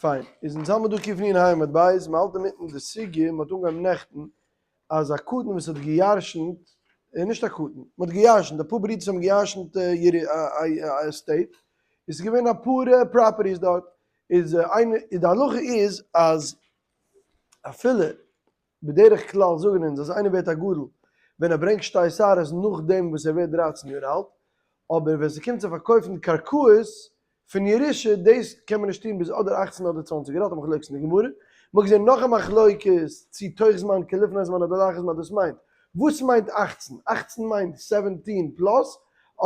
פיין, איז אונז האלט מיר דא קנ"ה עמוד ב', מ'האלט אינמיטן די סוגיא, מ'האט אנגעהויבן נעכטן אז א קטן וואס האט גע'ירש'נט, נישט א קטן, מ'האט גע'ירש'נט, אפאר ברידערס האבן גע'ירש'נט א estate, איז געווען אפאר properties דארט, איז איינער, די הלכה איז אז אפילו בדרך כלל זאגן אונז אז איינער ווערט א גדול ווען ער ברענגט שתי שערות נאכדעם וואס ער ווערט דרייצן יאר אלט, אבער ווען ס'קומט צו פארקויפן קרקעות פון ירושה דאס קען מען נישט טון ביז אדער אכצן אדער צוואנציג יאר אלט, א מחלוקת אין די גמרא, מ'האט געזען נאך א מחלוקת צו תוך זמן כלפני זמן אדער לאחר זמן דאס מיינט, וואס מיינט אכצן? אכצן מיינט seventeen plus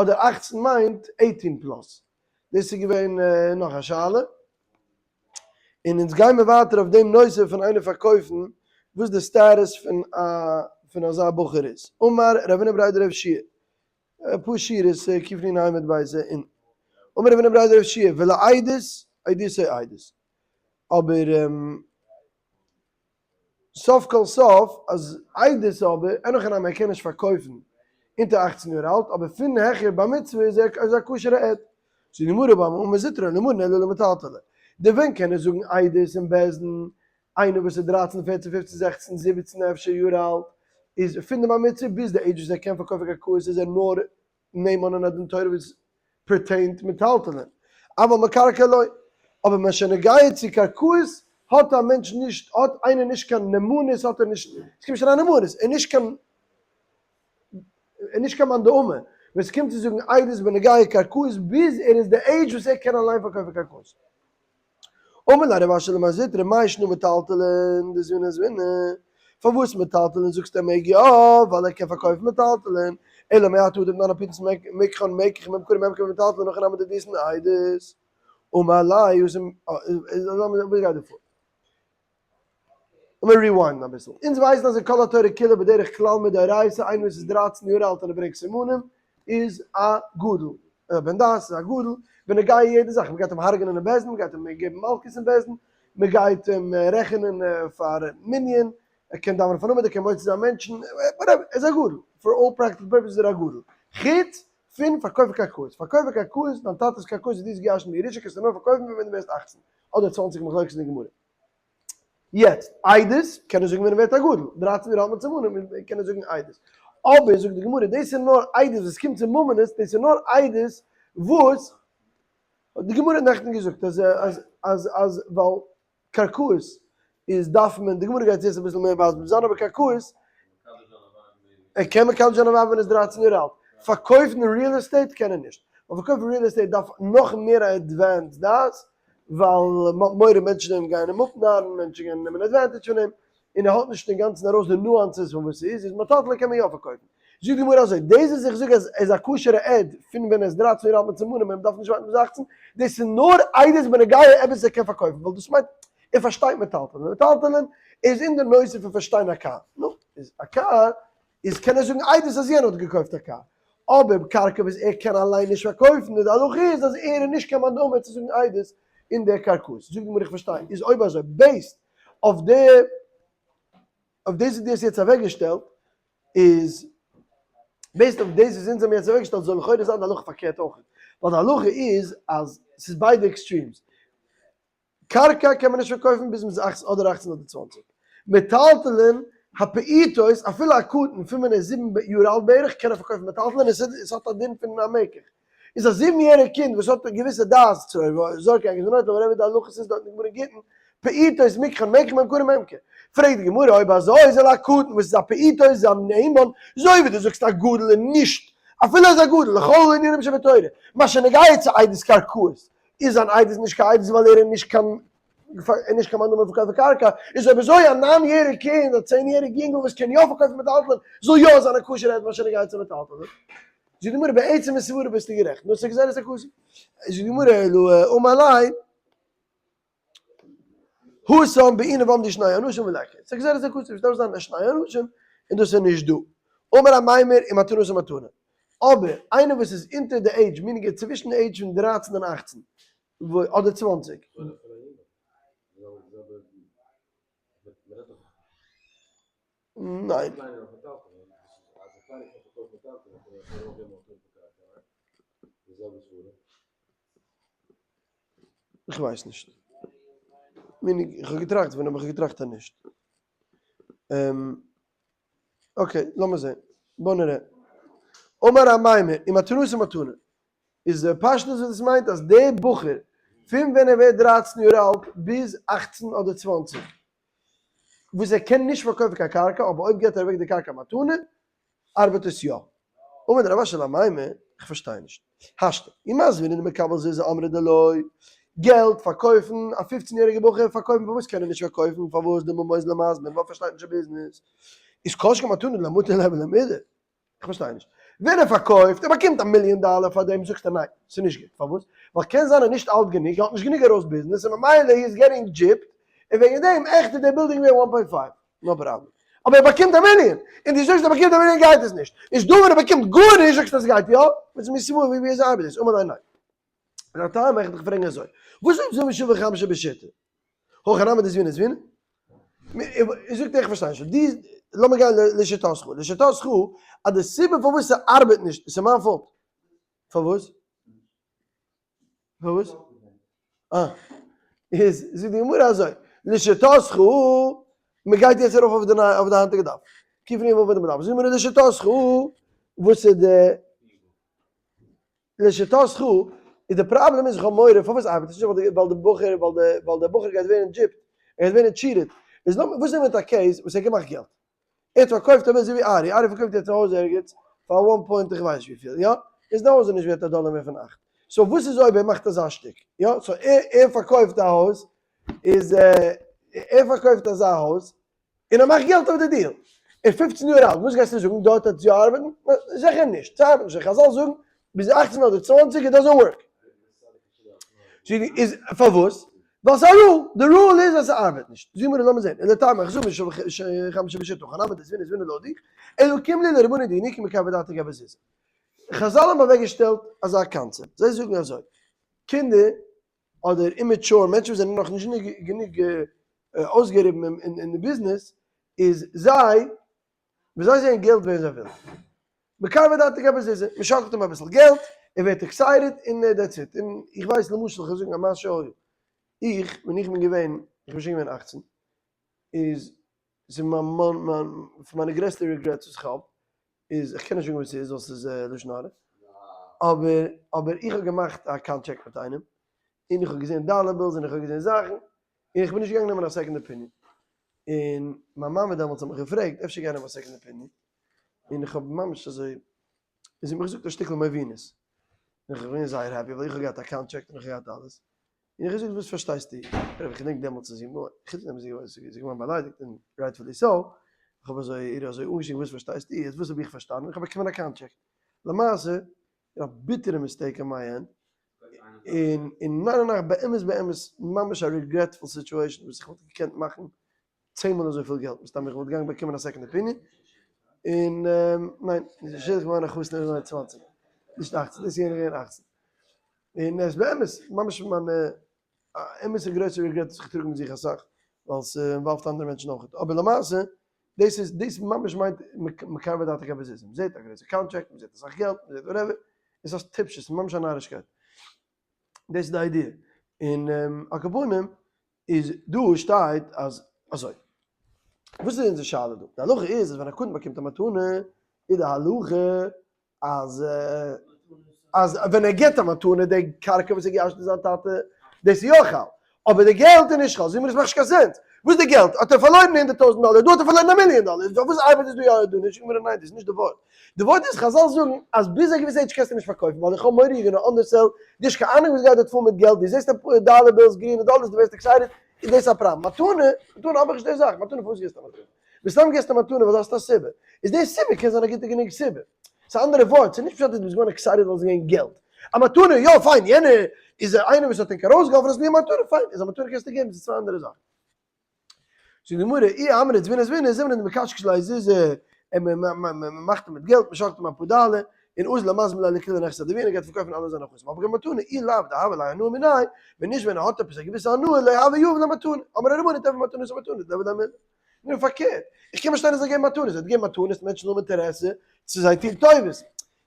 אדער אכצן מיינט eighteen plus? דאס איז געווען נאך א שאלה. און אונז גיימער ווייטער אויף דעם נושא פון איינער פארקויפן וואס די status פון א פון אזא בחור איז. אמר רב הונא בריה דרב יהושע, אפאר שורות קנ"ה עמוד ב' און אמר רב הונא בריה דרב יהושע ולעדות עדותו עדות. אבער סוף כל סוף אז עדות אבער אין הכי נמי ער קען נישט פארקויפן אונטער אכצן יאר אלט אבער פון העכער בר מצוה איז ער איז א כשר'ע עד. זאגט די גמרא במה אמר זוטרא נאמרין אלא למטלטלי די ווען קען ער זאגן עדות אין בית דין איינער וואס איז דרייצן פערצן פופצן זעכצן זיבעצן אפשר יאר אלט איז פון די בר מצוה ביז די עידזש וואס ער קען פארקויפן קרקעות איז ער נאר נאמן אין א דין תורה וואס pertain ט מטלטלין, אבל מקרקעי לא, אבער מה שנוגע צו קרקעות האט א מענטש נישט, האט איינער נישט קיין נאמנות האט ער נישט, עס קומט נישט אריין נאמנות, ער איז נישט קיין, ער איז נישט קיין מאן דאמר ווען עס קומט צו זאגן עדות בנוגע קרקעות ביז ער איז די עידזש וואס ער קען אליין פארקויפן קרקעות. אמר ליה רב אשי למר זוטרא מאי שנא מטלטלין דזביניה זבינא, פארוואס מטלטלין זאגסטו ער מעג יא ווייל ער קען פארקויפן מטלטלין, אלא מעתה הא דתנן הפעוטות מקחן מקח וממכרן ממכר במטלטלין הכי נמי דעדותן עדות, אמר ליה וואס גייט דא פאר? לאמיר rewind ן אביסל. אונז ווייסן אז אין כל התורה כולה בדרך כלל מדאורייתא איינער וואס איז דרייצן יאר אלט און ער ברענגט סימנים איז א גדול. א בן דעת איז א גדול בנוגע יעדע זאך. מ'גייט אים הרג'נען אין בית דין, מ'גייט אים געבן מלקות אין בית דין, מ'גייט אים רעכענען פאר מנין, ער קען דאווענען פארן עמוד, ער קען מוציא זיין מענטשן, whatever, ער איז א גדול. For all practical purposes איז ער א גדול. חוץ פון פארקויפן קרקעות. פארקויפן קרקעות, דיין טאטע'ס קרקעות וואס דו האסט געירשנט בירושה קענסטו נאר פארקויפן ווען דו ווערסט אכצן אדער צוואנציג מחלוקת אין די גמרא. יעצט, עדות קען ער זאגן ווען ער ווערט א גדול, דרייצן יאר אלט מיט סימנים קען ער זאגן עדות. אבער זאגט די גמרא, דאס איז נאר עדות וואס קומט צו ממונות, דאס איז נאר עדות וואס, האט די גמרא נעכטן געזאגט אז אז אז אז ווייל קרקעות איז דארף מען, די גמרא גייט יעצט אביסל מער מסביר זיין, אבער קרקעות, ער קען מקדש זיין א ווייב ווען ער איז דרייצן יאר אלט, פארקויפן real estate קען ער נישט, ווייל פארקויפן real estate דארף נאך מער א advanced דעת, ווייל מ'האט מורא מענטשן וועלן גייען אים אפנארן, מענטשן גייען נעמען advantage פון אים, און ער האט נישט אינגאנצן ארויס די nuances פון וואס ס'איז, איז מטלטלין קען מען יא פארקויפן. זאגט די גמרא אזוי, דאס וואס איך זאג אז ער איז א כשר'ע עד פון ווען ער איז דרייצן יאר אלט מיט סימנים און מ'דארף נישט ווארטן ביז אכצן, דאס איז נאר עדות בנוגע עפעס וואס ער קען פארקויפן, ווייל דאס מיינט ער פארשטייט מטלטלין, מטלטלין איז אין די נושא פון פארשטיין א קאר, נו, איז א קאר איז קען ער זאגן עדות אז יענער האט געקויפט א קאר, אבער קרקע וואס ער קען אליין נישט פארקויפן איז די הלכה איז אז ער איז נישט קיין מאן דאמר צו זאגן עדות אין די קרקעות. זאגט די גמרא איך פארשטיי, איז אויב אזוי based אויף די אויף דאס וואס דו האסט יעצט אוועקגעשטעלט איז based אויף דאס וואס אונז האבן יעצט אוועקגעשטעלט זאל לכאורה זיין די הלכה פארקערט אויך, ווייל די הלכה איז אז ס'איז ביידע extremes, קרקע קען מען נישט פארקויפן ביז מ'איז אכצן אדער אכצן אדער צוואנציג. מטלטלין הפעוטות, אפילו א קטן פון ווען ער איז זיבן יאר אלט בערך קען ער פארקויפן מטלטלין, עס עס האט א דין פון א מקח. איז א זיבן יעריג קינד וואס האט א געוויסע דעת צו זארגן ענק זענען אויף אבער די הלכות איז דארט אין גמרא גיטין, פעוטות מקחן מקח ממכרן ממכר. פרעגט די גמרא אויב אזוי זאל א קטן וואס איז א פעוטות זיין נאמן, אזוי ווי דו זאגסט א גדול איז נישט אפילו איז א גדול לכל הענינים שבתורה, מה שנוגע צו עדות קרקעות איז אן עדות נישט קיין עדות ווייל ער איז נישט קיין ער נישט קיין מאן דאמר פארקויפן קרקע, איז אויב אזוי א ניין יעריג קינד א צען יעריג יונגל וואס קען יא פארקויפן מטלטלין זאל יא זיין א כשר עד מה שנוגע צו מטלטלין. זאגט די גמרא בעצם איז סברה ביסטו גערעכט נאר ס'איז גזירת הכתוב. זאגט די גמרא אלא אמר ליה התם בעינן ועמדו שני אנשים וליכא, ס'איז גזירת הכתוב ס'דארף זיין שני אנשים און דאס איז נישט דא. אמר אמימר ומתנתו מתנה. אבער איינער וואס איז אונטער די עידזש, meaning צווישן די עידזש פון דרייצן און אכצן, אדער צוואנציג. ניין. איך ווייס נישט. Meaning, איך האב געטראכט פון דעם, איך האב געטראכט אז נישט. Okay, לאמיר זען. בוא נראה. אמר אמימר, ומתנתו מתנה. איז די פשטות וואס דאס מיינט אז דער בחור פון ווען ער ווערט 13 יאר אלט ביז 18 אדער 20 וואס ער קען נישט פארקויפן קיין קרקע אבער אויב געבט ער אוועק די קרקע מתנה ארבעט עס יא. אמר רב אשי לאמימר, איך פארשטיי נישט. השתא, ומזבין ומקבל זוזי אמרי דלא, געלט פארקויפן, א 15 יעריגע בחור פארקויפן פארוואס קען ער נישט פארקויפן פארוואס דמא מוזל למזבין ווייל פארשטייט נישט א ביזנעס איז כל שכן מתנה דלא מטי ליה ולא מידי. איך פארשטיי נישט. ווען ער פארקויפט, ער באקומט א מיליאן דאלער פאר דעם, זאגסטו ניין, ס'איז נישט גוט. פארוואס? ווייל קען זיין ער איז נישט אלט גענוג, ער האט נישט גענוג ארויס ביזנעס, און ממילא he is getting gypped, און וועגן דעם עכט איז דער בילדינג ווערט one point five. No problem. אבער ער באקומט א מיליאן! און דו זאגסט ער באקומט א מיליאן גייט עס נישט. איז דא ווען ער באקומט גארנישט זאגסטו אז ס'גייט יא? וואס איז מיר ווי אזוי ארבעט דאס? אמר ליה ניין. און א טעם איך דיך פרעגן אזוי. וואס איז זבין שווה חמשה בשיטה? הכא נמי דזביני זביני? זאגט ער איך פארשטיי נישט. די, לאמיר גיין לשיטתך. לשיטתך אז די סיבה פארוואס ס'ארבעט נישט, ס'איז מיין fault. פארוואס? פארוואס? אה. איז זאגט די גמרא אזוי, לשיטתך, מ'גייט יעצט ארויף אויף די נייע אויף די היינטיגע דף. קוף נ ו' עמוד א'. זאגט די גמרא לשיטתך, וואס איז די לשיטתך איז די פראבלעם איז איך האב מורא פארוואס ארבעט עס נישט ווייל די בחור ווייל די ווייל דער בחור גייט ווערן gypped ער גייט ווערן cheated איז נאר וואס איז מיט א case וואס ער האט געמאכט געלט ער האט פארקויפט אביסל אזוי ווי ארי ארי פארקויפט יעצט א הויז ערגעץ פאר one point איך ווייס וויפיל יא איז די הויז איז נישט ווערט א דאלער מער פון אכט so וואס איז אויב ער מאכט אזא שטיק יא so ער ער פארקויפט א הויז איז ער פארקויפט אזא הויז און ער מאכט געלט אויף די deal. ער איז 15 יאר אלט, וואס גייסטו זאגן? דארט וועט יא ארבעטן? זיכער נישט, ס'ארבעט נישט. חזל זאגן ביז 18 אדער 20 it doesn't work. איז פארוואס? ווייל ס'איז א rule, די rule איז אז ס'ארבעט נישט. זאג מיר לאמיר זען, ולטעמיך זאג מיר חמשה בשיטה הכא נמי דזביני זביני לא דיך, אלא קים ליה לרבנן דיניקו מקרבא דעתא גבי זוזי. חזל האבן אוועקגעשטעלט אזא קאנצעפט, זיי זאגן אזוי, קינדער אדער immature מענטשן וואס זענען נאך נישט גענוג אויסגעריבן אין די ביזנעס, איז זיי, ווען זיי זעען געלט ווערן זיי ווילד. מקרבא דעתיה גבי זוזי, מען שאקלט אים אביסל געלט, ער ווערט excited און that's it. און איך ווייס למשל, איך וועל זאגן א מעשה שהיה, איך, ווען איך בין געווען, איך בין שוין געווען 18, איז ס'איז מיין מיין מיין פון מיינע גרעסטע regrets וואס איך האב, איז איך קען נישט זאגן וואס ס'איז ווייל ס'איז לשון הרע, אבער אבער איך האב געמאכט א קאנטראקט מיט איינעם, און איך האב געזען dollar bills און איך האב געזען זאכן, און איך בין נישט געגאנגען נעמען א second opinion, און מיין מאמע דעמאלטס האט מיך געפרעגט אפשר גיי נעם א second opinion, און איך האב ממש אזוי, און זי האט מיר געזאגט א שטיקל מבינות, און איך בין געווען זייער happy ווייל איך האב געהאט א קאנטראקט און איך האב געהאט אלעס, און איך האב געזאגט וואס פארשטייסטו, רבי איך געדענק דעמאלטס איז זי געווארן, חוץ דעם איז זי איז געווארן באליידיגט און rightfully so, איך האב אזוי איר אזוי אנגעשריגן וואס פארשטייסטו, יעצט וואס האב איך פארשטאנען, איך האב באקומען א קאנטראקט, למעשה איז א ביטערע mistake אין מיי end, און און ניין ניין ניין באמת באמת ממש א regretful situation וואס איך וואלט געקענט מאכן צען מאל אזויפיל געלט מסתם איך וואלט געגאנגען באקומען א second opinion, און ניין, איז שידוך געווארן א חתן איז געווען 20, נישט 18, דאס איז געווען 18. און עס איז באמת ממש מיין אמת'ע גרויסע regret וואס איך טראג מיט זיך אסאך, ווייל ס'אינוואלווט אנדערע מענטשן אויך. אבער למעשה, דאס איז, דאס ממש מיינט מקרבא דעתיה גבי זוזי. מ'זעט א גרויסע קאנטראקט, מ'זעט אסאך געלט, מ'זעט whatever, עס איז א טיפשות, ס'איז ממש א נארישקייט. דאס איז די idea. און על כל פנים, איז דא שטייט אז אזוי. וואס איז אונזער שאלה דא? די הלכה איז אז ווען א קטן באקומט א מתנה, איז די הלכה אז אז ווען ער גיבט א מתנה די קרקע וואס ער געירש'נט פון זיין טאטע, דאס איז יא חל, אבער די געלט איז נישט חל, זאג מיר דאס מאכט נישט קיין sense, וואס די געלט? האט ער פארלוירן 100,000 דאלער, דא האט ער פארלוירן א מיליאן דאלער, פארוואס ארבעט עס דא יא און דא נישט? זאג מיר ניין דאס איז נישט די ווארט, די ווארט איז חזל זאגן אז ביז א געוויסע עידזש קענסטו נישט פארקויפן ווייל איך האב מורא you're gonna undersell, דו האסט קיין אהנונג וואס גייט דארט פאר מיט געלט, דו זעסט אפאר dollar bills גרינע דאלערס דו ווערסט excited, איז דאס א פראבלעם, מתנה, מתנה האב איך נישט די זאך, מתנה פארוואס גיבסטו א מתנה? מסתם גיבסטו א מתנה ווייל דו האסט א סיבה, איז די סיבה קען זיין א גוטע גענוג סיבה. ס'איז א אנדערע ווארט, ס'איז נישט פשט אז דו ביסט געווארן excited ווייל ס'איז געווען געלט. א מתנה, יא פיין, יענער איז איינער וואס האט ענק ארויסגעהאלפן האסט געגעבן א מתנה, פיין, איז א מתנה קענסטו געבן, ס'איז צוויי אנדערע זאכן. זאגט די גמרא, אי אמרת זביני זביני, זימנא דמקשקש ליה זוזי, און מ'מאכט אים מיט געלט, מ'שאקלט אים אפאר דאלער, און אזל מזבין ליה לכולהו נכסי דאבוה, ער גייט פארקויפן אלע זיינע נכסים, אבער קיין מתנה, אי לאו דהוה ליה הנאה מיניה, ווען נישט ווען ער האט עפעס א געוויסע הנאה, לא הוה יהיב ליה מתנה, אמרי רבנן תיהוי מתנתו מתנה, דליהוי ליה מילי. נו פארקערט, איך קען פארשטיין אז זיי געבן מתנות, זיי געבן מתנות, מענטשן האבן אינטערעסע צו זיי טון טובות.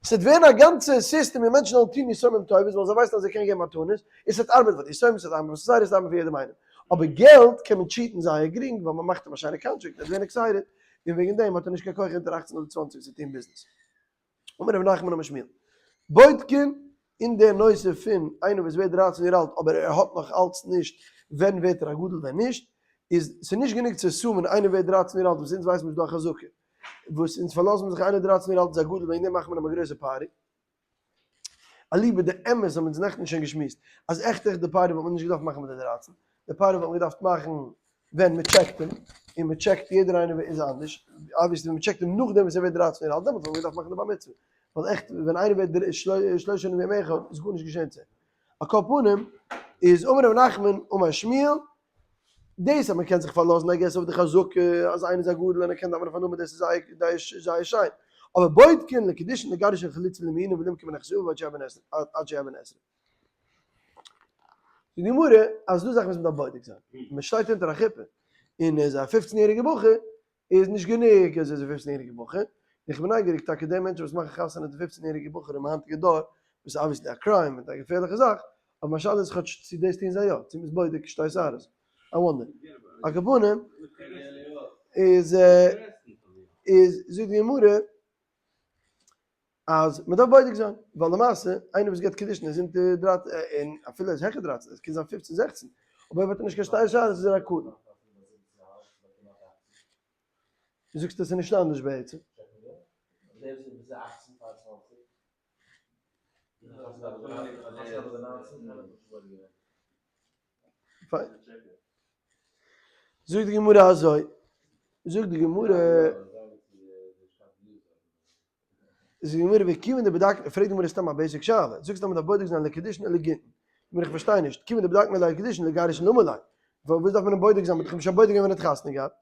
ס'וועט ווערן א גאנצע סיסטעם ווי מענטשן זאלן טון יתומים טובות ווייל זיי ווייסן אז זיי קענען געבן מתנות, און ס'וועט ארבעטן פאר די יתומים, ס'וועט ארבעטן פאר society, ס'וועט ארבעטן פאר יעדעם איינעם. אבער געלט קען מען cheat ן זייער גרינג ווייל מען מאכט אים א שיינע contract, ער וועט ווערן excited, און וועגן דעם האט ער נישט קיין כח אונטער אכצן אדער צוואנציג צו טון ביזנעס. אמר רב נחמן אמר שמואל, בודקין אין דער נושא פון איינער וואס ווערט דרייצן יאר אלט אבער ער האט נאך אלץ נישט ווען ווערט ער א גדול ווען נישט, איז ס'איז נישט גענוג צו assume ען איינער ווערט דרייצן יאר אלט וואס אונז ווייסן מיר איז דא א חזקה וואס אונז פארלאזן מיר זיך איינער דרייצן יאר אלט איז א גדול וועגן דעם מאכט מען אים א גרויסע party. אליבא די אמת האבן אונז נעכטן שוין געשמועסט אז עכט עכט די party וואלט מען נישט געדארפט מאכן מיט די דרייצן, די party וואלט מען געדארפט מאכן ווען מען check ט אים, און מען check ט יעדער איינער איז אנדערש, obviously ווען מען check ט אים נאכדעם וואס ער ווערט דרייצן יאר אלט דעמאלטס וואלט מען געדארפט מאכן די בר מצוה, ווייל עכט ווען איינער ווערט שלושה שנים ויום אחד איז גארנישט געשען צו אים. על כל פנים איז אמר ר' נחמן אמר שמואל, דאס אז מען קען זיך פארלאזן I guess אויף די חזקה אז איינער איז א גדול און ער קען דאווענען פארן עמוד דאס איז זייער שיין, אבער בודקין לקידושין לגירושין לחליצה למיאונין ולמכר בנכסי אביו עד שיהא בן עשרים. זאגט די גמרא אז ס'דא זאכן וואס מען דארף בודק זיין, מען שטייט אונטער א חופה און ער איז א פופצן יעריגער בחור איז נישט גענוג אז ער איז א פופצן יעריגער בחור, איך בין נייגעריג טאקע די מענטשן וואס מאכן חתונה די פופצן יעריגע בחורים היינטיגע דור, וואס איז obviously א crime און א געפערליכע זאך, אבער מיין שאלה איז כאטש צו דאס טוהן זיי יא, צו מ'איז בודק שתי שערות, I wonder. על כל פנים איז איז זאגט די גמרא אז מ'דארף בודק זיין, ווייל למעשה איינער וואס געבט קידושין איז אונטער דרייצן, און אפילו ער איז העכער דרייצן, עס קען זיין פופצן זעכצן, אבער אויב האט ער נישט קיין שתי שערות איז ער א קטן. דו זאגסט עס איז נישט אנדערש בעצם. פיין. זאגט די גמרא אזוי, זאגט די גמרא, זאגט די גמרא וכיוון דבדק, פרעגט די גמרא סתם א basic שאלה, זאגסט אז מען דארף בודק זיין לקידושין און לגיטין, גמרא איך פארשטיי נישט, כיוון דבדקנא ליה לקידושין לגירושין למה ליה, פארוואס דארף מען אים בודק זיין, מען האט דאך אים שוין בודק געווען ווען ער האט חתונה געהאט,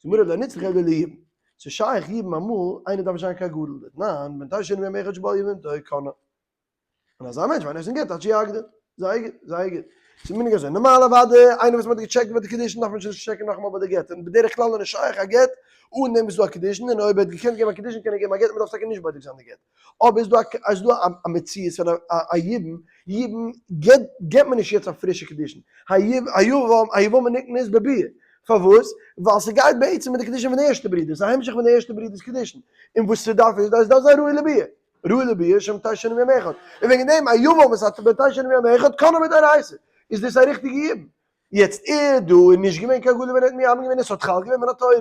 זאגט די גמרא לא נצרכא אלא ליבום, ס'איז שייך יבום אמאל, איינער דארף נישט זיין קיין גדול, דתנן, בן תשע שנים ויום אחד שבא יבמתו קנה. און אזא מענטש ווען ער איז אין גט עד שיגדיל, זייער גוט, זייער גוט. ס'איז מנהג אזוי, נארמאל אוודאי איינער וואס מ'האט גע check ט ביי די קידושין דארף מען שוין נישט check ן נאכאמאל ביי די גט, און בדרך כלל איז נישט שייך א גט אן דעם וואס איז דא א קידושין, און אויב ער האט געקענט געבן א קידושין קען ער געבן א גט, מ'דארף טאקע נישט בודק זיין די גט. אבער איז דא א איז דא א מציאות פון א יבום, יבום גט געבט מען נישט יעצט א פרישע קידושין, היבמה נקנית בביאה, פארוואס? ווייל ס'גייט בעצם מיט די קידושין פון די ערשטע ברודער, ס'איז א המשך פון די ערשטע ברודער'ס קידושין, און וואס ס'דארף איז דארף זיין ראוי לביאה. ראוי לביאה שבן תשע שנים ויום אחד, און וועגן דעם א יבם וואס האט בן תשע שנים ויום אחד קנה מדאורייתא, איז דאס א ריכטיגע יבום. יעצט ער דא איז נישט געווען קיין גדול ווען ער האט מייבם געווען עס האט חל געווען מן התורה,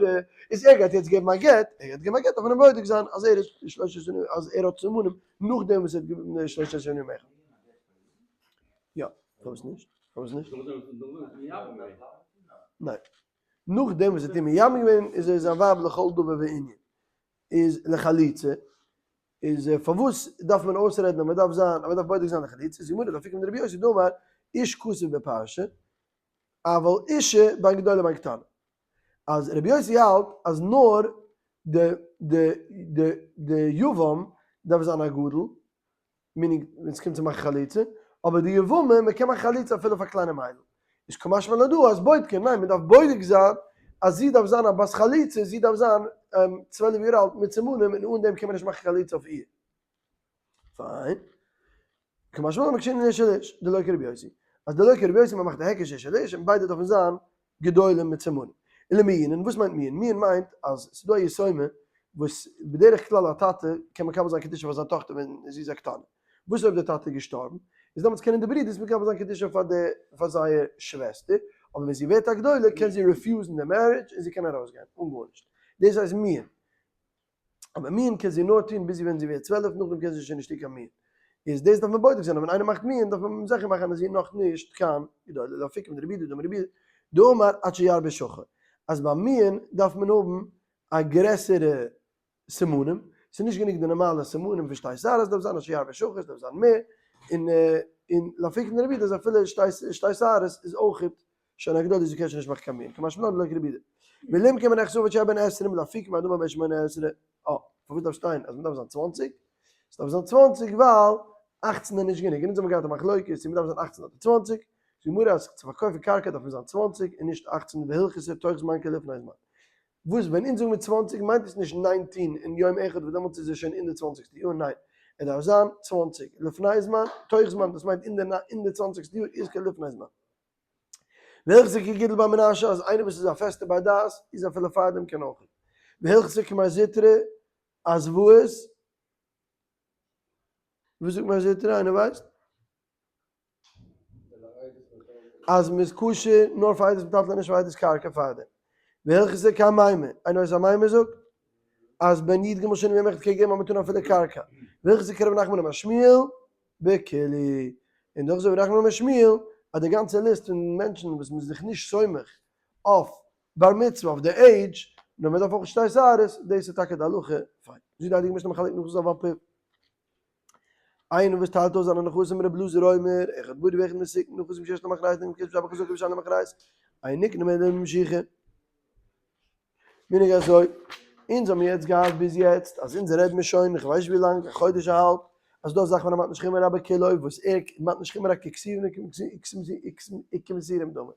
איז ער גייט יעצט געבן א גט, ער גייט געבן א גט דארף מען אים בודק זיין אז ער איז שלשה שנים אז ער האט סימנים נאכדעם וואס ער האט געבן שלשה שנים ויום אחד. יא, פארוואס נישט? פארוואס נישט? ניין. נאכדעם וואס ער האט אים מייבם געווען איז ער זיין ווייב לכל דבר וענין. איז לחליצה, איז פארוואס דארף מען אויסרעדן אז מען דארף זיין אז מען דארף בודק זיין לחליצה, איז גמרא לאפוקי מדרבי יוסי דאמר איש כתוב בפרשה, אבל אישה בין גדולה בין קטנה, אז רבי יוסי האלט אז נאר די די די די יבם דארף זיין א גדול, meaning ווען ס'קומט צו מאכן חליצה, אבער די יבמה, מען קען מאכן חליצה אפילו פאר קליינע מיידל. איז קא משמע לן דא אז בודקין, ניין מען דארף בודק זיין אז זי דארף זיין א בת חליצה, זי דארף זיין 12 יאר אלט מיט סימנים און אן דעם קען מען נישט מאכן חליצה אויף איר. פיין. קא משמע לן מקשינן איש אל איש, דלא כרבי יוסי. אז דלא כרבי יוסי מען מאכט א היקש איש אל איש און ביידע דארפן זיין גדולים מיט סימנים. ולמיאונין, וואס מיינט מיאון? מיאון מיינט אז ס'איז דא א יתומה וואס בדרך כלל א טאטע קען מקבל זיין קדושה פאר זיין טאכטער ווען זי איז א קטנה. וואס אויב דער טאטע איז געשטארבן? איז דעמאלטס קענען די ברידערס מקבל זיין קדושה פאר די פאר זייער שוועסטער, אבער ווען זי ווערט א גדולה קען זי refuse ן די marriage און זי קען ארויסגיין אן גארנישט. דאס הייסט מיאון. אבער מיאון קען זי נאר טון ביז ווען זי ווערט 12, נאכדעם קען זי שוין נישט טון קיין מיאון. איז דאס דארף מען בודק זיין, אז ווען איינער מאכט מיאון דארף מען זיכער מאכן אז זי איז נאך נישט קיין גדולה, לאפוקי מדרבי יהודה דאמר רבי יהודה דאמר עד שירבה שחור, אז ביי מיאון דארף מען האבן א גרעסערע סימנים, ס'איז נישט גענוג די נארמאלע סימנים פון שתי שערות, דארף זיין עד שירבה שחור, ס'דארף זיין מער, און און לאפוקי מדרבי יהודה אז אפילו שתי שערות איז אויכעט שוין א גדול איז קען שוין נישט מאכן קיין מיאון, קא משמע לן דלא כרבי יהודה. ולמכר בנכסי אביו עד שיהא בן עשרים לאפוקי מאדמה בן שמונה עשרה. אה, פארוואס דארף שטיין אז מ'דארף זיין צוואנציג? ס'דארף זיין צוואנציג ווייל אכצן איז נישט גענוג, און אונז האבן געהאט א מחלוקת צו מ'דארף זיין אכצן אדער צוואנציג, זאגט די גמרא אז צו פארקויפן קרקע דארף מען זיין צוואנציג און נישט אכצן והלכתא תוך זמן כלפני זמן. וואס ווען אונז זאגן מיר צוואנציג מיינט עס נישט nineteen און יום אחד וואס דעמאלטס איז ער שוין אין די צוואנציגסטע יאר, ניין, ער דארף זיין צוואנציג לפני זמן, תוך זמן, דאס מיינט אין די צוואנציגסטע יאר איז כלפני זמן. והלכתא כגידול בר מנשה אז איינער וואס איז א פעסטע בר דעת איז אפילו פאר דעם קען אויך. והלכתא כמר זוטרא אז וואס? וואס זאגט מר זוטרא? איינער ווייסט? אז מ'איז כשר נאר פאר עדות מטלטלין נישט פאר עדות קרקע פארדעם. והלכתא כאמימר, איינער ווייסט וואס אמימר זאגט? אז בן י ג שנים ויום אחד קען געבן א מתנה אפילו קרקע. והלכתא כרב נחמן אמר שמואל בכולהו. און דאך זאגט רב נחמן אמר שמואל אז די גאנצע ליסט פון מענטשן וואס מ'איז זיך נישט סומך אויף בר מצוה אויף די עידזש, נאר מ'דארף אויך שתי שערות, דאס איז טאקע די הלכה, פיין. זאגט די הייליגע משנה מחלק נכסיו על פיו. איינער וואס טיילט אויס זיינע נכסים ר' אלעזר אומר, אחד בריא ואחד מסוכן, נכסים שיש להם אחריות נקנים בכסף בשטר חזקה ושאין להם אחריות, אין נקנים אלא במשיכה. מנהג אזוי, אונז האבן יעצט געהאט ביז יעצט אז אונז רעד מיר שוין איך ווייס נישט ווי לאנג, א חודש א האלב, אז דא זאך פון א מתן שכימא רבה כולו וואס ער מתן שכימא רק ככסיב כמסירים דומה,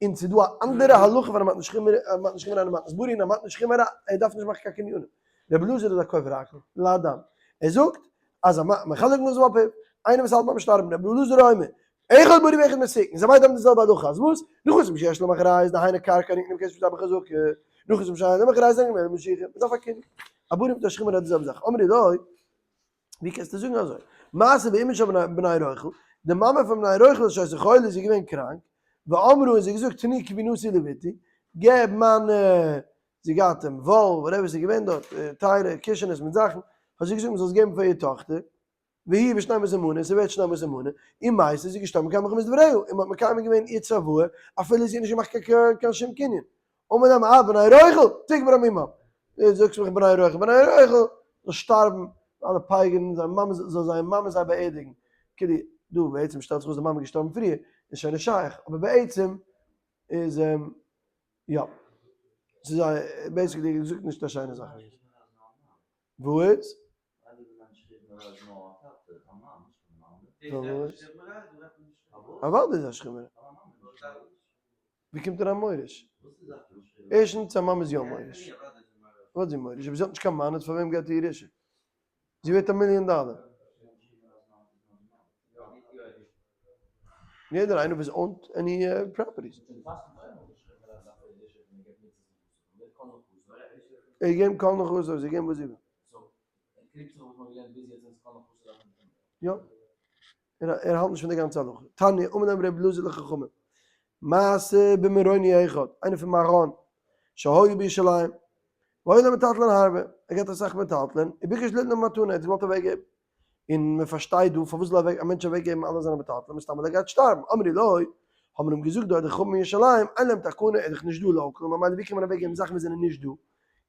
און ס'איז דא א אנדערע הלכה פון א מתן שכימא א מתן שכימא א מתן סברי און א מתן שכימא ער דארף נישט מאכן קיין קניונים. רבי אלעזר איז א כופר הכל, לאדם. ער זאגט אז א מחלק נאך זיין פיו, איינער וואס האלט ביים שטארבן, רבי אלעזר אומר, אחד בריא ואחד מסוכן, זיי ביידע האבן די זעלבע הלכה, אז וואס? נכסים שיש להם אחריות, דהיינו קרקע נקנה בכסף שטר בחזקה, נכסים שאין להם אחריות זענען גמורים במשיכה, מען דארף א קנין. א בריא מיט א שכימער האט די זעלבע זאך. אמרו לו, ווי קענסטו זאגן אזוי? מעשה באמו של בני רוכל, די מאמע פון בני רוכל שהיתה חולה איז געווען קראנק, ואמרו און זי האט געזאגט תני כבינתי לבתי, געב מיינע זי געהאט אים וואל, whatever ס'איז געווען דארט, טייערע קישענעס מיט זאכן, האט זי געזאגט מ'זאל עס געבן פאר איר טאכטער, והיא בשנים עשר מנה, ס'ווערט שנים עשר מנה, ומתה איז זי געשטארבן וקיימו חכמים את דבריה, און מ'האט מקיים געווען איר צוואה, אפילו זי האט נישט געמאכט קיין שום קנין. אמר להם אב בני רוכל, תקבר עממם. דו זאגסט מיך בני רוכל, בני רוכל זאל שטארבן, אלע פייגערן, זיין מאמע זאל זיין מאמע זיי באערדיגן. כאילו, דא בעצם שטעלט זיך אויס די מאמע איז געשטארבן פריער, איז שוין נישט שייך, אבער בעצם איז יא. ס'איז א, basically געזאגט נישט א שיינע זאך. וואס? פארוואס? אוודאי איז א שכיב מרע. ווי קומט אריין מוריש? ערשטנס א מאמע איז יא מוריש. וואס איז מוריש? אויב זי האט נישט קיין מאן איז פאר וועם גייט די ירושה? זי ווערט א מיליאן דאלער. יעדער איינער וואס own ט any properties. ער געבן כל נכסיו, זיי געבן וואס זי וויל. יא. ער האלט נישט פון די גאנצע הלכה. תניא, אמר להם ר' אלעזר לחכמים, מעשה במרוני אחד, איינער פון מירון, שהיה בירושלים, והיה לו מטלטלין הרבה, ער געהאט אסאך מטלטלין, וביקש ליתנם במתנה, ער האט געוואלט אוועקגעבן. און מען פארשטייט דא פארוואס זאל א מענטש אוועקגעבן אלע זיינע מטלטלין, מסתמא ער גייט שטארבן. אמרו לו, האבן אים געזאגט דארט די חכמים אין ירושלים, אין להם תקנה, ער איז דאך נישט דא local, ממילא ווי קען מען אוועקגעבן זאכן וואס זענען נישט דא?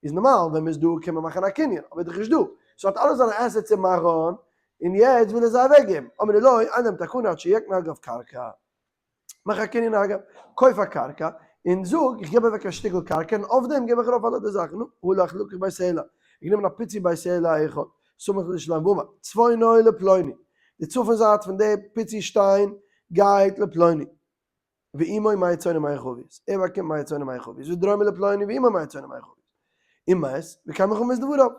איז נארמאל ווען מען איז דא קען מען מאכן א קנין, אבער איז דאך נישט דא, so האט אלע זיינע assets אין מירון, און יעצט וויל ער זיי אוועקגעבן. אמרו לו, אין להם תקנה עד שיקנה אגב קרקע. מאך א קנין אגב, קויף א קרקע, און זאג, איך געב אוועק א שטיקל קרקע, און אויף דעם געב איך ארויף אלע די זאכן. נו, הלך לקח בית סלע, גענומען א פיצי בית סלע אחד, סמוך לירושלים ואמר, צפונו לפלוני, די צפון זייט פון די פיצי שטיין גייט לפלוני, ועמו מאה צאן ומאה חביות, ער באקומט מאה צאן ומאה חביות, ודרומו לפלוני ועמו מאה צאן ומאה חביות, ומת, וקיימו חכמים את דבריו.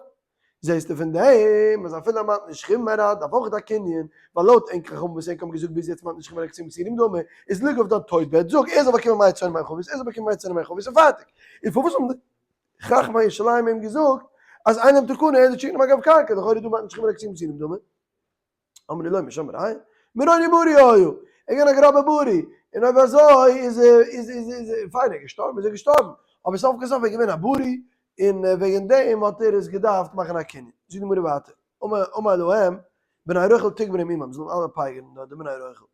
זעסטו פון דעם אז אפילו א מתנה שכיב מרע דארף אויך א קנין, ווייל לויט ענק חכמים וואס ענק האבן געזאגט ביז יעצט מתנה שכיב מרע כתובים כסירים דומה, איז ליג אויף דיין טויט בעט, זאג ער זאל באקומען מאה צאן ומאה חביות, ער זאל באקומען מאה צאן ומאה חביות און פארטיג. און פארוואס האבן די חכמי ירושלים אים געזאגט אז אין להם תקנה אלא שיקנה אגב קרקע, לכאורה איז דא מתנה שכיב מרע כתובים כסירים דומה. אמרו לו משם ראיה, מרוני בריא היה, ער איז געווען א גראבע בריא, און אויב אזוי איז איז איז איז פיין ער איז געשטארבן איז ער געשטארבן, אבער סוף כל סוף איז ער געווען א בריא, און וועגן דעם האט ער עס געדארפט מאכן א קנין. זאגט די גמרא ווייטער, אמר להם, בני רחל תקברום עמם, זאלן אלע פייגערן דארט די בני רחל.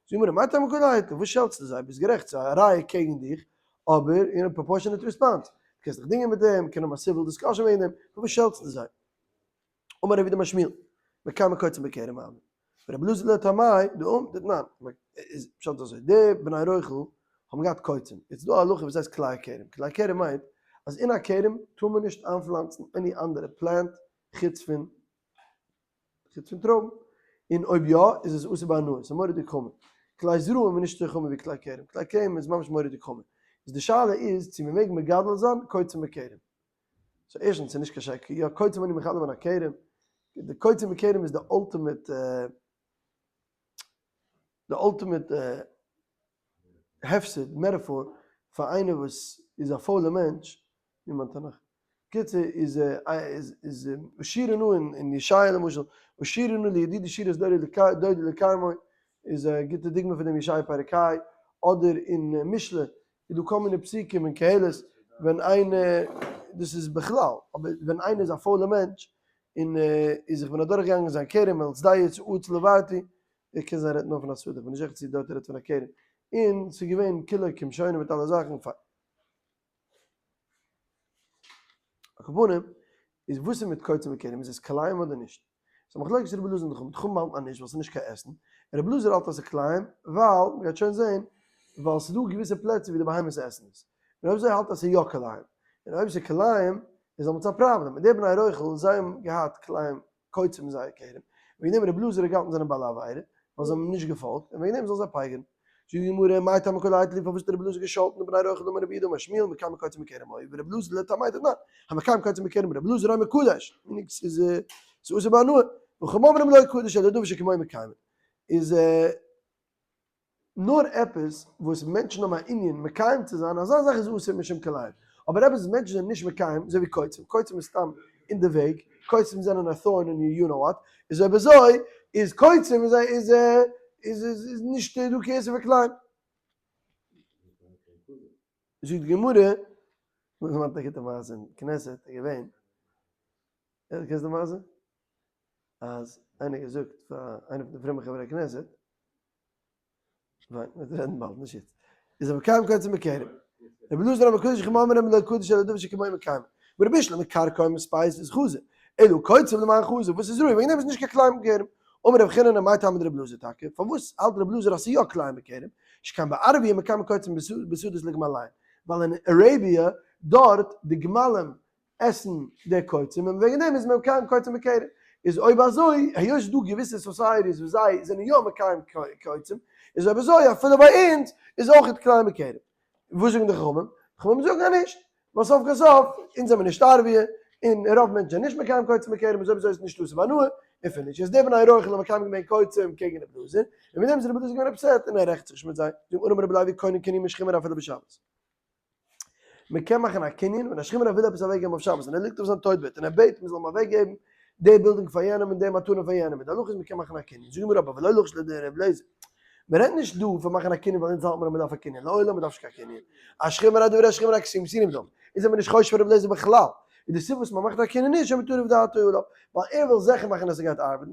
זאגט די גמרא, מאי טעמא קא לייטו, וואס שעלטסטו זיי, ביסט גערעכט, ס'איז א ראיה קעגן דיך, אבער אין א proportionate response, דו קענסט דיך דינגען מיט דעם, קען האבן א civil discussion וועגן דעם, פארוואס שעלטסטו זיי? אמר רב יהודה אמר שמואל, מקיים קוצים בכרם הוה. ורבי אלעזר לטעמיה דאמ דתנן. איז פשט אזוי, די בני רוכל האבן געהאט קוצים. יעצט איז דא א הלכה וואס הייסט כלאי הכרם. כלאי הכרם מיינט אז אין א כרם טאר מען נישט איינפלאנצן any אנדערע plant חוץ פון חוץ פון טרויבן. און אויב יא איז עס אסור בהנאה. ס'איז מורא'דיג חמור. כלאי זרעים איז נישט אזוי חמור ווי כלאי כרם. כלאי כרם איז ממש מורא'דיג חמור. איז די שאלה איז צו מ'מעג מגדל זיין קוצים בכרם. so ערשטנס ס'איז נישט קיין שקר, יא קוצים אני מחלל מן הכרם, די קוצים בכרם איז די ultimate, די ultimate. הפסד, metaphor, פאר איינער וואס איז א פוילע מענטש, ווי מיין תנך. קיצור איז איז איז אשירה נא אין ישעיה למשל, אשירה נא לידידי שירת דודי לכרמו, איז א גוטע דוגמא פון דעם ישעיה פרק ה, אדער אין משלי איז דא כל מיני פסוקים אין קהלת ווען איינער, דאס איז בכלל, אבער ווען איינער איז א פוילע מענטש און איז איך בין אדורך געגאנגען זיין כרם על שדה עצל עברתי, איך קען זיין רעדט נאר פון א שדה, איך בין נישט זיכער צו דארט ער רעדט פון א כרם, און ס'איז געווען כולו כמשונה מיט אלע זאכן, פיין. על כל פנים, איז וואס איז מיט קוצים בכרם, איז עס כלאים אדער נישט? ס'איז א מחלוקת רבי אלעזר און די חכמים, די חכמים האלטן אז נישט ווייל ס'איז נישט קיין עסן, און רבי אלעזר האלט אז ס'איז כלאים ווייל, מ'גייט שוין זעהן, ווייל ס'איז דא געוויסע פלעצער ווי די בהמות עסן עס, און אויב אזוי האלט אז ס'איז יא כלאים, און אויב ס'איז כלאים איז דעמאלטס א פראבלעם, און די בני רוכל זיי האבן געהאט כלאים קוצים אין זייער כרם, וועגן דעם רבי אלעזר האט געהאלטן זענען בעלי עבירה, ווייל זיי האבן נישט געפאלגט, און וועגן דעם זאלן זיי פייגערן. זאגט די גמרא, מאי טעמא כולי האי תלי פארוואס האט רבי אלעזר געשאלטן די בני רוכל דאמר רבי יהודה אמר שמואל מקיים קוצים בכרם היו ורבי אלעזר לטעמיה דתנן המקיים קוצים בכרם רבי אלעזר אומר קדש מיינונג ס'איז אסור בהנאה וחכמים אומרים לא קדש אלא דבר שכמוהו מקיימין איז נאר עפעס וואס מענטשן האבן א ענין מקיים צו זיין, אזא זאך איז אסור משום כלאים, אבער עפעס וואס מענטשן זענען נישט מקיים, אזוי ווי קוצים, קוצים איז סתם אין די וועג, קוצים זענען א thorn אין יו נאו וואט, איז אויב אזוי איז קוצים איז איז איז איז נישט דא קיין איסור פון כלאים. זאגט די גמרא, וואס מיינט א גוטע מעשה אין כנסת איז געווען, קענסט די מעשה? אז איינער האט געזאגט פאר איינער פון די פרומע חברי כנסת, וויין, מ'וועט רעדן באלד, נישט יעצט. איז אבער קיים קודם מקרב. רבי אלעזר אמר קודש חכמים אומרים לא קדש אלא דבר שכמוהו מקיימין. ורבי בשלמא כרכום spice איז חזי. אלא קוצים למאן חזי, וואס איז ראוי, וועגן דעם איז נישט קיין כלאים בכרם. אמר רבי חנינא מאי טעמא דרבי אלעזר טאקע, פארוואס האלט רבי אלעזר אז ס'איז יא כלאים בכרם? שכן בערביא מקיימין קוצים בשדות לגמליהן. ווייל אין אראביע, דארט, די גמלים עסן די קוצים און וועגן דעם איז מען מקיים קוצים בכרם, איז אויב אזוי היות ס'דא געוויסע societies וואס זיי זענען יא מקיים קוצים, איז אויב אזוי אפילו ביי אונז איז אויך כלאים בכרם. וואס זאגן די חכמים? חכמים זאגן אז נישט, ווייל סוף כל סוף אונז זעמיר נישט ערביא, און רוב מענטשן זענען נישט מקיים קוצים בכרם, איז אויב אזוי איז עס נישט אסור בהנאה, און פיניש. יעצט די בני רוכל האבן מקיים געווען קוצים קעגן רבי אלעזר, און מיט דעם איז רבי אלעזר געווען upset און ער רעכנט זיך נישט מיט זיי. זאגט אמר רבי לוי קונין קנין משכימי אפילו בשבת. מען קען מאכן א קנין ווען א שכן וויל עפעס אוועקגעבן אויף שבת און ער ליגט אויף זיין טויט בעט און ער בעט מען זאל אים אוועקגעבן די בילדינג פאר יענעם און די מתנה פאר יענעם, די הלכה איז מען קען מאכן א קנין, זאגן מיר אבער ולא לחש לדר' אליעזר, מען רעדט נישט דא פון מאכן א קנין ווייל אונז האלט מיר אז מען דארף א קנין, לעולם מען דארף נישט קיין קנין, א שכן רעדט דברי השכן רק סיום סיום דאם, אונז זעמיר נישט חושש פאר ר' אליעזר בכלל, און די סיבה וואס מען מאכט א קנין איז שמטורף דעתו עליו, ווייל ער וויל זיכער מאכן אז ס'גייט ארבעטן,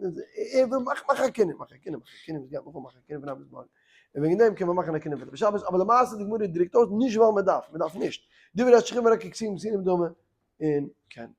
ער וויל מאך מאך א קנין, מאך א קנין, מאך א קנין, וואס גייט מען מאכן א קנין פון ארבעט מארגן. און וועגן דעם קען מען מאכן א קנין פון שבת, אבער למעשה די גמרא דרוקט אויס נישט ווייל מען דארף, מען דארף נישט, דברי השכם רק ככתובים כתובים דומה, און קען.